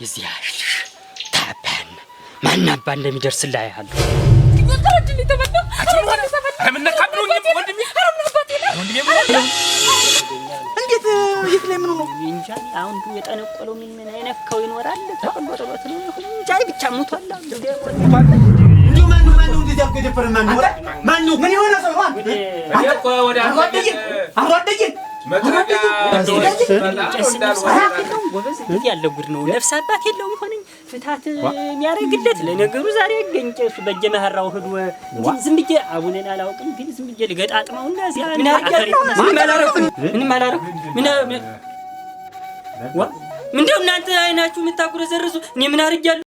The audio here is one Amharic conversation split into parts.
የዚህ አሽልሽ ታባን ማናባ እንደሚደርስልህ አያለሁ። እንዴት የት ላይ ምን ነው እንጃ። አሁን የጠነቆለው ምን ምን አይነካው ይኖራል። ተቀሎ ጥሎት ነው እንጃ ብቻ ሞቷል። እንዲሁ ማነው ማነው እንደዚህ አድርጎ የደፈረ ማነው? ማነው? ምን የሆነ ሰው ነው? አብሮ አደጌን ጎበዝ ያለ ጉድ ነው። ነፍስ አባት የለውም ሆነኝ ፍታት የሚያደርግለት ለነገሩ ዛሬ ያገኝ ቄሱ በየመኸራው ሂዶ ዝም ብዬ አቡነን አላውቅም፣ ግን ዝም ብዬ ልገጣጥመውና እዚያ ምንም አላረኩም፣ ምንም አላረኩም። ምንድነው እናንተ አይናችሁ የምታጉረዘርዙ? እኔ ምን አድርጊያለሁ?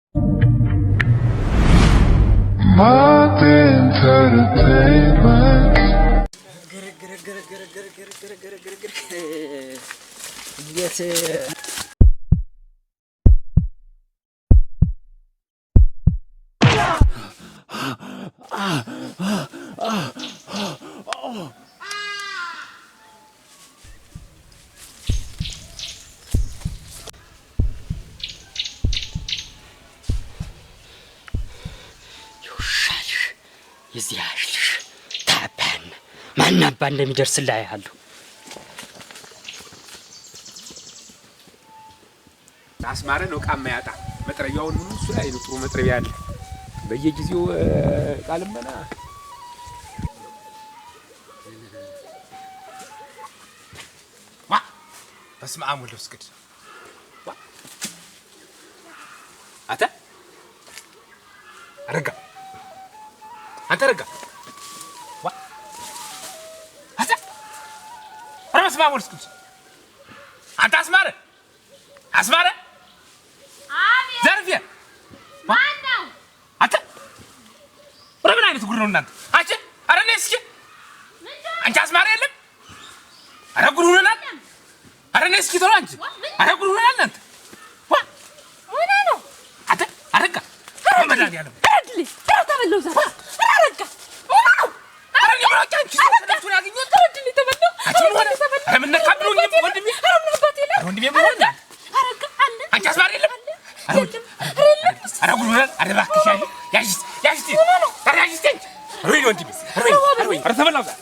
እንዴት ይውሻልሽ የዚህ አሽልሽ ታባን ማናባ እንደሚደርስልህ አያለሁ። አስማረ ነው ዕቃ የማያጣ መጥረቢያውን ምኑ እሱ ላይ ነው። ጥሩ መጥረቢያ አለ። በየጊዜው ዕቃ ልመና ዋ በስመ አብ ወወልድ ወመንፈስ ቅዱስ ዋ አንተ አረጋ አንተ አረጋ ዋ አንተ ኧረ በስመ አብ ወወልድ ወመንፈስ ቅዱስ አንተ አስማረ አስማረ ዘርፌ አንተ ኧረ ምን አይነት ጉድ ነው እናንተ? አንቺ ኧረ ነይ እስኪ አንቺ አስማረ የለም። ኧረ ጉድ ሆነናል። ኧረ ነይ እስኪ ቶሎ አንቺ። ኧረ ጉድ ሆነናል እናንተ። አንተ አረጋ መድኃኒዓለም ምን ነካብኝ ወንድሜ? ወንድሜ ምን ሆነ? አንቺ አስማረ የለም። ኧረ ጉድ ሆነናል። ኧረ እባክሽ ያዥ ያዥ ኧረ ያዥ እስኪ አንቺ። ኧረ ወይኔ ወንድሜ፣ ኧረ ወይኔ፣ ኧረ ወይኔ፣ ኧረ ተበላሁ ዛሬ።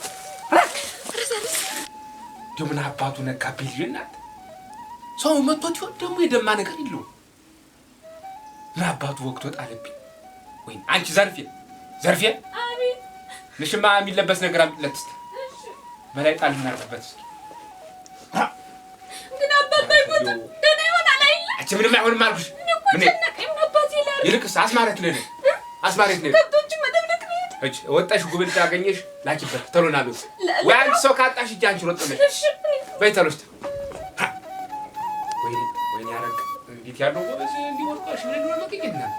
እንደው ምን አባቱ ነካብኝ ልጄ። እናት ሰው መቶት ይሆን ደግሞ የደማ ነገር የለውም። ምን አባቱ ወቅቶ ጣለብኝ። ወይኔ አንቺ ዘርፌ፣ ዘርፌ ንሽማ የሚለበስ ነገር አምጪለት እስኪ በላይ ጣል እናድርግበት እስኪ። ግን አባባ አይሞትም፣ ደህና ይሆናል አይደል? አንቺ ምንም አይሆንም አልኩሽ። ምን ይልቅስ አስማረት ነው አስማረት ነው እጅ ወጣሽ ጉብል ታገኘሽ ላኪበት ቶሎ ና በይው። ወይ አንቺ ሰው ካጣሽ እጅ አንቺ ሮጥ ብለሽ በይ ቶሎ እስኪ። ወይኔ ወይኔ አረግ እንዴት ያለው ጎበዝ እንዲህ ወድቆሽ ምን እንደሆነ መገኘት ነው።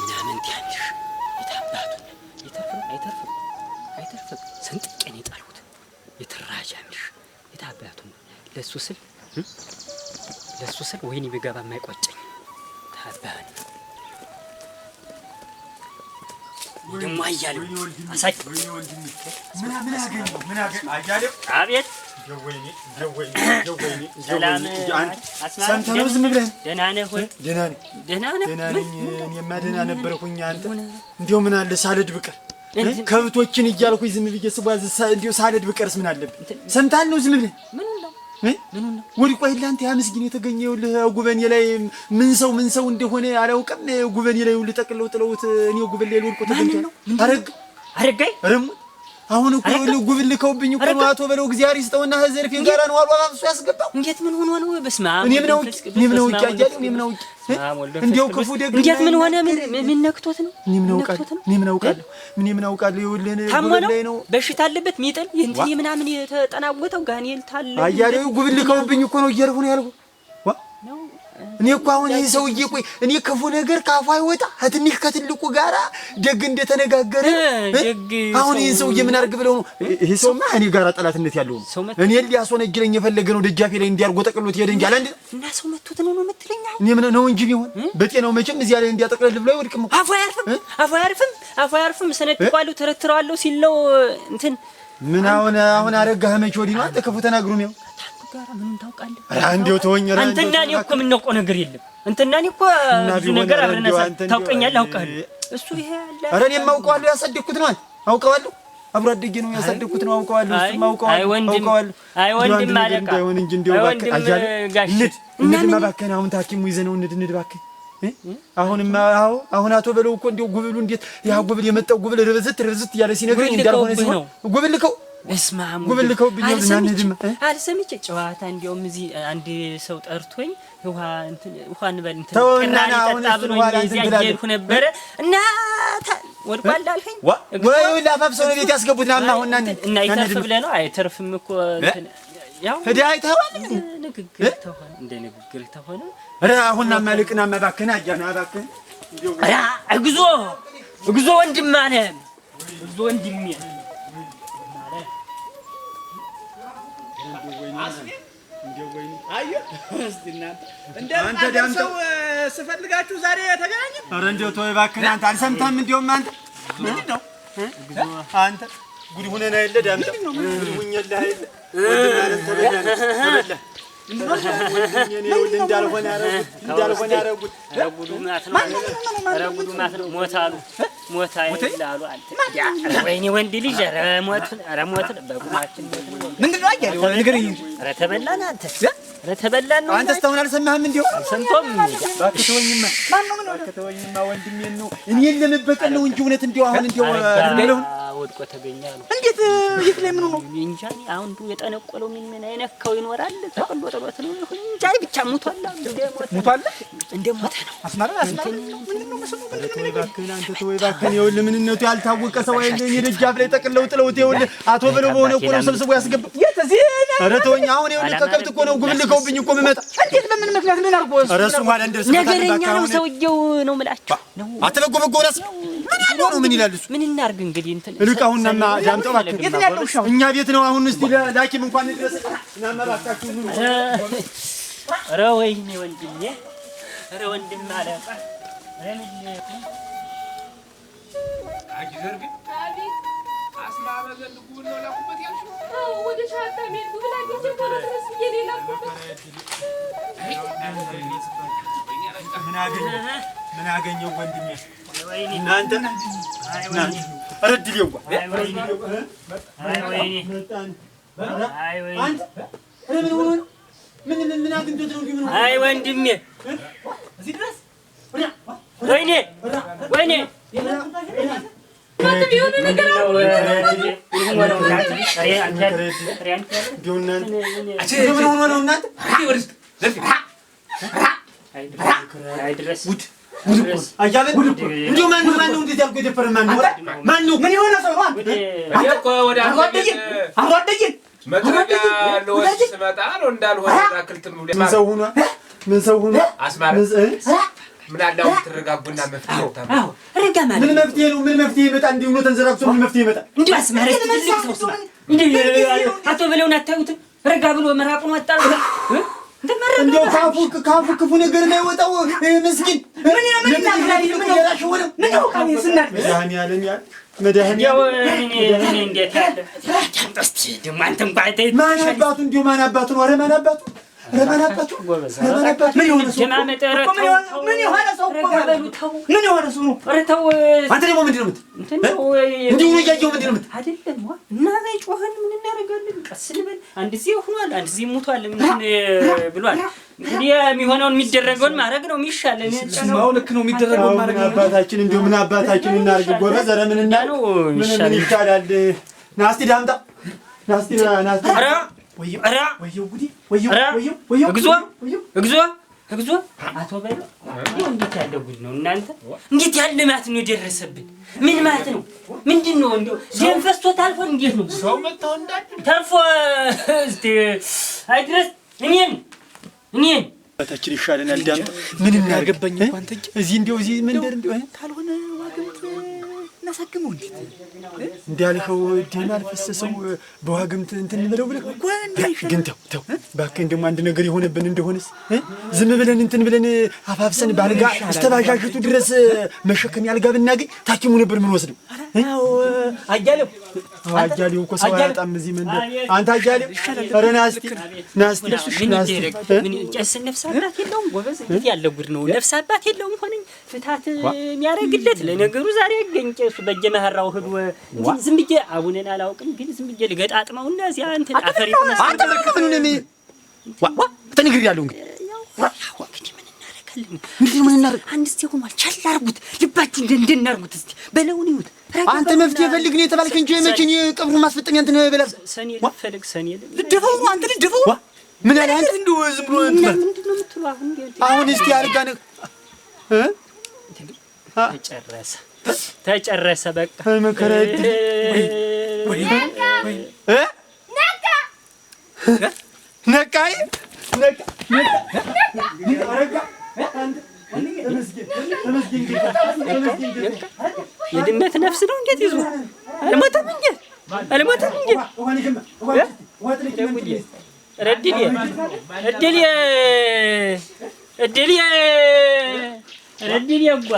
ምናምን ትያለሽ የታባቱን አይተርፍም፣ አይተርፍም፣ አይተርፍም። ሰንጥቄ ነው የጣልኩት። የትራጃምሽ የታባቱን ለሱ ስል ለሱ ስል ወይኔ ብገባ የማይቆጨኝ ታባን ደግሞ አያሌው አሳይ። አቤት ሰላም ሰምተህ ነው ዝም ብለህ? ደህና ነህ ወይ? ደህና ነኝ፣ ደህና ነህ? ደህና ነኝ። እኔማ ደህና ነበርኩኝ። አንተ እንዲያው ምን አለ ሳልሄድ ብቀር ከብቶችን እያልኩኝ ዝም ብዬ ስጓዝ እንዲያው ሳልሄድ ብቀርስ ምን አለብኝ? ሰምተሃል ነው ዝም ብለህ? ወድቆ የለ አንተ ያ ምስኪን የተገኘ ይኸውልህ ጉበኔ ላይ ምን ሰው ምን ሰው እንደሆነ አላውቅም። ጉበኔ ላይ ይኸውልህ ጠቅልለው ጥለውት እኔ ጉበኔ ላይ ወድቆ ተገኝቷል። አረግ አረጋይ ረሙ አሁን እኮ ይኸውልህ ጉብል ልከውብኝ እኮ ነው አቶ በለው እግዚአብሔር ይስጠውና ከዘርፌ ጋራ ነው አሉ አባብሶ ያስገባው። እንዴት ምን ሆኖ ነው? በስመ አብ እኔ ምን አውቄ እኔ ምን አውቄ አያሌው እኔ ምን አውቄ እንዲያው ክፉ ደግ እንዴት ምን ሆነ? ምን ምን ነክቶት ነው? እኔ ምን አውቃለሁ እኔ ምን አውቃለሁ እኔ ምን አውቃለሁ። ይኸውልህ ታሞ ጉብል ላይ ነው በሽታ አለበት ሚጥል እንትን ምናምን የተጠናወተው ጋኔል ታለ አያሌው ጉብል ልከውብኝ እኮ ነው እያልኩ ነው ያልኩህ። እኔ እኮ አሁን ይህ ሰውዬ ቆይ እኔ ክፉ ነገር ካፉ አይወጣ ከትንሽ ከትልቁ ጋራ ደግ እንደተነጋገረ አሁን ይህን ሰውዬ ምን አድርግ ብለው ነው? ይህ ሰውማ እኔ ጋራ ጠላትነት ያለው ነው። እኔ ሊያስወነጅለኝ የፈለገ ነው። ደጃፌ ላይ እንዲያርጎ ጠቅሎት ሄደ እንጂ አለ እና ሰው መቶት ነው ነው የምትለኝ? እኔ ምን ነው እንጂ ቢሆን በጤናው መቼም እዚያ ላይ እንዲያጠቅልል ብሎ አይወድቅም እኮ። አፉ አያርፍም፣ አፉ አያርፍም፣ አፉ አያርፍም። ሰነጥቀዋለሁ፣ ተረትረዋለሁ ሲል ነው እንትን ምን አሁን አሁን አረጋህ መቼ ወዲህ ነው አንተ ክፉ ተናግሮ ነው ታንቱ ጋራ ምኑን ታውቃለህ? ኧረ እንደው ተወኝ። ኧረ አንተና እኔ እኮ የምናውቀው ነገር የለም። አንተና እኔ እኮ ብዙ ነገር አብረን ታውቀኛለህ፣ አውቃለሁ። እሱ ይሄ አለ። ኧረ እኔም አውቀዋለሁ፣ ያሳደግኩት ነው። አውቀዋለሁ፣ አብሮ አደጌ ነው፣ ያሳደግኩት ነው። አውቀዋለሁ፣ እሱም አውቀዋለሁ፣ አውቀዋለሁ። አይ ወንድም አለቃ እንዳይሆን እንጂ እንደው እባክህ አያሌው እንሂድ፣ እንሂድማ እባክህን፣ አሁን ታኪሙ ይዘነው እንሂድ፣ እንሂድ እባክህ። አሁንማ አዎ፣ አሁን አቶ በለው እኮ እንደው ጉብሉ እንዴት ያ ጉብል የመጣው ጉብል ርብዝት ርብዝት እያለ ሲነግረኝ እንዳልሆነ ሲሆን ጉብል ልከው ጉብል ልከውብኝ አልሰምቼ ጨዋታ እንዲያውም እዚህ አንድ ሰው ጠርቶኝ ውሃ እንትን ውሃ እንበል እንትን ቅራኔ ጠጣ ብሎኝ እዚያ እየሄድኩ ነበረ እና ወድቋል አልኸኝ ወይ ላፋፍሰው ነው ቤት ያስገቡት። ናማ አሁን ና እና ይተርፍ ብለህ ነው? አይተርፍም እኮ እንትን ያው ሂደህ አይተኸዋል። ንግግር ተሆነ እንደ ንግግር ተሆነ። ኧረ አሁን ናማ ልቅ ናማ እባክህን አያ ና እባክህን። ኧረ እግዚኦ እግዚኦ ወንድም አለ እግዚኦ ወንድሜ አንተ ሰው ስፈልጋችሁ ዛሬ ተገናኘን። ኧረ እንደው ተወው እባክህን አንተ አልሰምተህም? እንደውም አንተ ምንድን ነው አንተ ጉድ ሁነን አይደለ ዳምጠው ጉድ ሁኜልህ አይደለ ወንድም አለም ተበላን ተበላን። እንዳልሆነ ያደረጉት እንዳልሆነ ያደረጉት። ኧረ ጉዱ ማት ነው። ኧረ ጉዱ ማት ነው። ሞት አሉ ሞት አይላሉ አንተ ወይኔ ወንድ ልጅ ኧረ ሞትን ኧረ ሞትን በጉማችን ሞትን። ምንድን ነው አያሌው ንገረኝ እንጂ። ኧረ ተበላን አንተ ኧረ ተበላን ነው። አንተ እስካሁን አልሰማህም? እንዲያው አልሰምቶም። እባክህ ተወኝማ፣ እባክህ ተወኝማ ወንድሜን ነው እኔን ለመበቀል ነው እንጂ እውነት እንዲያው አሁን እንዲያው ወድቆ ተገኘ አሉ። እንዴት የት ላይ ምን ሆኖ? እንጃ አሁን የጠነቆለው ምን ምን አይነካው ይኖራል። ተቆሎ ጥሎት ነው ይሁን እንጃ ብቻ ሙቷል አሉ። ሙቷል እንደ ሞተ ነው። አስማራ አስማራ ምንድን ነው መስሎ ተወው እባክህን አንተ ተወው እባክህን። ይኸውልህ ምንነቱ ያልታወቀ ሰው አይደል እኔ ደጃፍ ላይ ጠቅልለው ጥለውት ይኸውልህ አቶ በለው በሆነ እኮ ነው ሰብስቦ ያስገባ። የት እዚህ? ኧረ ተወኝ አሁን ይኸውልህ ከከብት እኮ ነው ጉብል ልከውብኝ እኮ የምመጣ። እንዴት በምን ምክንያት ምን አድርጎ? ኧረ እሱ እንኳን እንደርስበታለን ነገረኛ ነው ሰውዬው ነው የምላችሁ። አንተ በጎ በጎ እራስ ምን ያለው ነው ምን ይላል እሱ? ምን እናድርግ እንግዲህ እንትን እልቅ አሁን ናማ ዳምጠው እባክህ የት ነው ያለው ውሻው? እኛ ቤት ነው አሁን። እስቲ ላኪም እንኳን ድረስ ናማ እባካችሁ። ኧረ ወይኔ ወንድሜ ኧረ ወንድም አለቃ ኧረ ምን አንቺ ዘርግን አስማረ ዘንድ ጉብል ነው ላኩበት ያልሽው? አዎ ወደ ሻታ ቤት ጉብል አግኝቼ ቶሎ ድረስ ብዬ ነው የላኩበት። ምን አገኘው ምን አገኘው ወንድሜ እናንተ ኧረ እድል የዋ አንተ ኧረ ምን ሆኖ ነው? ምን ምን አግኝቶት ነው እንዲሁ ምን ሆኖ? አይ ወንድሜ እዚህ ድረስ ወይኔ ወይኔ የሆነ ነገር እንዲሁ እናንተ ምን ሆኖ ነው እናንተ? ጉድ ጉድ እኮ አያበል እንዲሁ ማነው ማነው እንደዚህ አድርጎ የደፈረ ማነው? ማነው? ምን የሆነ ሰው ነው? እኔ እኮ ወደ አብሮ አደጌን አብሮ አደጌን መጥረቢያ ልወስድ ስመጣ ነው እንዳልሆነ አክልትም ብሎ ምን ሰው ሆኗል? ምን ሰው ሆኗል? አስማረ ምን አለ አሁን ትረጋጉና መፍትሄ አዎ ረጋ ማለት ምን መፍትሄ ነው? ምን መፍትሄ ይመጣል? እንዲሁ ነው ተንዘራግቶ ምን መፍትሄ ይመጣል? እንዲሁ አስማረ ትልቅ ሰው ስማ እንዲሁ አቶ በለውን አታዩትም? ረጋ ብሎ መራቁን ወጣ እንዲያው ካፉ ካፉ ክፉ ነገር የማይወጣው ምስኪን ምን ምን እናግራለን? ምን የራሽ ሆነ ምን ያውቃል? ስናት መድኃኒዓለም ያለ መድኃኒዓለም እንዴት ያለ እስኪ ደግሞ አንተ እንኳን ማን አባቱ እንዲሁ ማን አባቱ ነው? ኧረ ማን አባቱ ኧረ ማን አባቱ ኧረ ማን አባቱ ምን የሆነ ሰው ምን የሆነ ሰው ምን የሆነ ሰው ነው? ኧረ ተው አንተ ደግሞ ምንድን ነው የምትል? እንዲሁ ነው እያየሁ ምንድን ነው የምትል? አይደለም እና ጮኸን ምን እናደርጋለን? ቀስ እንበል። አንድ ጊዜ ሆኗል፣ አንድ ጊዜ ሞቷል ምን ብሏል። እንግዲህ የሚሆነውን የሚደረገውን ማድረግ ነው የሚሻለን። ስማው ልክ ነው የሚደረገውን ማድረግ ነው። አባታችን እንዲሁ ምን አባታችን እናድርግ ጎበዝ? ኧረ ምን እናድርግ? ምን ይሻላል? ና እስኪ ዳምጣ፣ ና እስኪ ና እስኪ። ኧረ ኧረ ወየው ወየው ወየው እግዚኦ እግዚኦ እግዚኦ! አቶ በለው ይኸው እንዴት ያለ ጉድ ነው እናንተ! እንዴት ያለ ማት ነው የደረሰብን? ምን ማት ነው? ምንድን ነው እንደው ደም ፈሶ ታልፎ እንዴት ነው ሰው መጣው እንዳለ ተርፎ እስቲ አይድረስ እኔን እኔን አባታችን ይሻለናል። ዳምጣ ምን እናድርግ? እዚህ እንደው እዚህ መንደር እንደው ካልሆነ ዋግምት እናሳክመው እንዴት እንዳልከው ደም አልፈሰሰው በዋግምት እንትን እንበለው ብለህ ግን ተው ተው እባክህን። ደግሞ አንድ ነገር የሆነብን እንደሆነስ ዝም ብለን እንትን ብለን አፋፍሰን ባልጋ እስከ ባዣዥቱ ድረስ መሸከም ያልጋ ብናገኝ ታኪሙ ነበር ምን ወስደው። አያሌው አያሌው እኮ ሰው አያጣም እዚህ መንደር። አንተ አያሌው ኧረ ና እስኪ ና እስኪ ምን ይደረግ? ምን ቄስ ነፍስ አባት የለውም ጎበዝ። እንዴት ያለ ጉድ ነው! ነፍስ አባት የለውም ሆነኝ ፍታት የሚያደርግለት። ለነገሩ ዛሬ ያገኝ ቄሱ በየመኸራው ሂዶ ዝም ብዬ አቡነን አላውቅም፣ ግን ዝም ብዬ ልገጣጥመውና እዚያ እንትን አፈር ይቅመስ። አንተ ምን ነው ዋ ዋ ተነግሬያለሁ። እንግዲህ እንግዲህ ምን እናደርጋለን? ምን እናደርግ? አንድ እስቲ ሆኗል። ቸል አድርጉት፣ ልባችሁ እንደን አድርጉት። እስቲ በለውን ይሁት። አንተ መፍትሄ ፈልግ ነው የተባልክ እንጂ መቼ እኔ ቀብሩን ማስፈጸሚያ እንትን በላ ሰኔ ልፈልግ ሰኔ ልደፈው ነው አንተ ልደፈው። ምን አለ አንተ እንደው ዝም ብሎ እንትን ምንድን ነው የምትለው? አሁን አሁን እስቲ አልጋ ነው ተጨረሰ ተጨረሰ በቃ መከራ ወይ ወይ ነቃ ነቃ ነቃ የድመት ነፍስ ነው። እንዴት ይዞ አልሞተም እንዴ? አልሞተም እንዴ? ረድሌ እድሌ እድሌ ረድሌ እጓ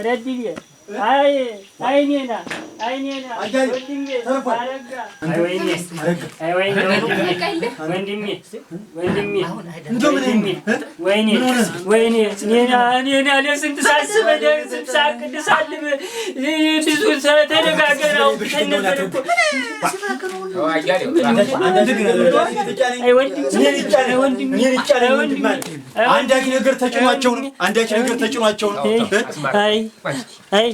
ረድሌ አይ አይኔና አይኔና ወንድሜ አረጋ ወይኔ አይ ወይኔ ወንድሜ ወንድሜ ወይኔ ወይኔ እኔና እኔና ለስንት ሳስብ ለስንት ሳቅድ ሳልም ብዙ ተነጋገር አውጥተን ነበር እኮ። አንዳች ነገር ተጭኗቸው ነው። አንዳች ነገር ተጭኗቸው ነው። አይ አይ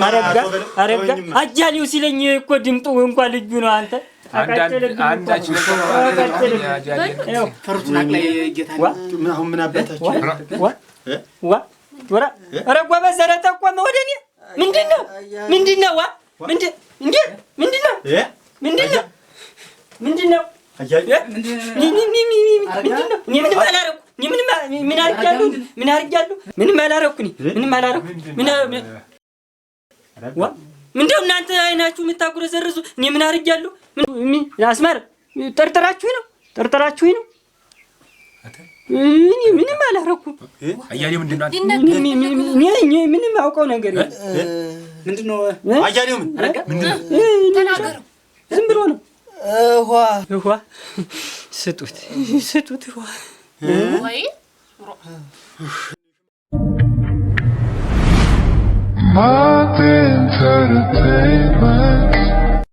አረጋ አረጋ አያሌው ሲለኝ እኮ ድምጡ እንኳን ልዩ ነው። አንተ አንዳች ነገር አሁን ምን አባታችን ዋ ኧረ ጎበዝ፣ ኧረ ጠቆመ ወደ እኔ። ምንድን ነው ምንድን ነው ዋ ምንድን እንዴ ምንድን ነው ምንድን ነው ምንድን ነው ምንድን ነው? እኔ ምንም አላደረኩም። እኔ ምንም ምን አድርጊያለሁ? ምን አድርጊያለሁ? ምንም አላደረኩም። ምንም አላደረኩም። ምን ዋ ምንድነው እናንተ አይናችሁ የምታጉረዘርዙ? እኔ ምን አድርጊያለሁ? ምን አስማር ጠርጥራችሁኝ ነው? ጠርጥራችሁኝ ነው? እኔ ምንም አላደረኩም። አያሌው ምንድን ነው? እኔ ምንም አውቀው ነገር የለም። ምንድን ነው አያሌው? ምንድን ነው? ተናገረው። ዝም ብሎ ነው። ውሃ ውሃ ስጡት፣ ስጡት ውሃ ወይ Martin Entertainment.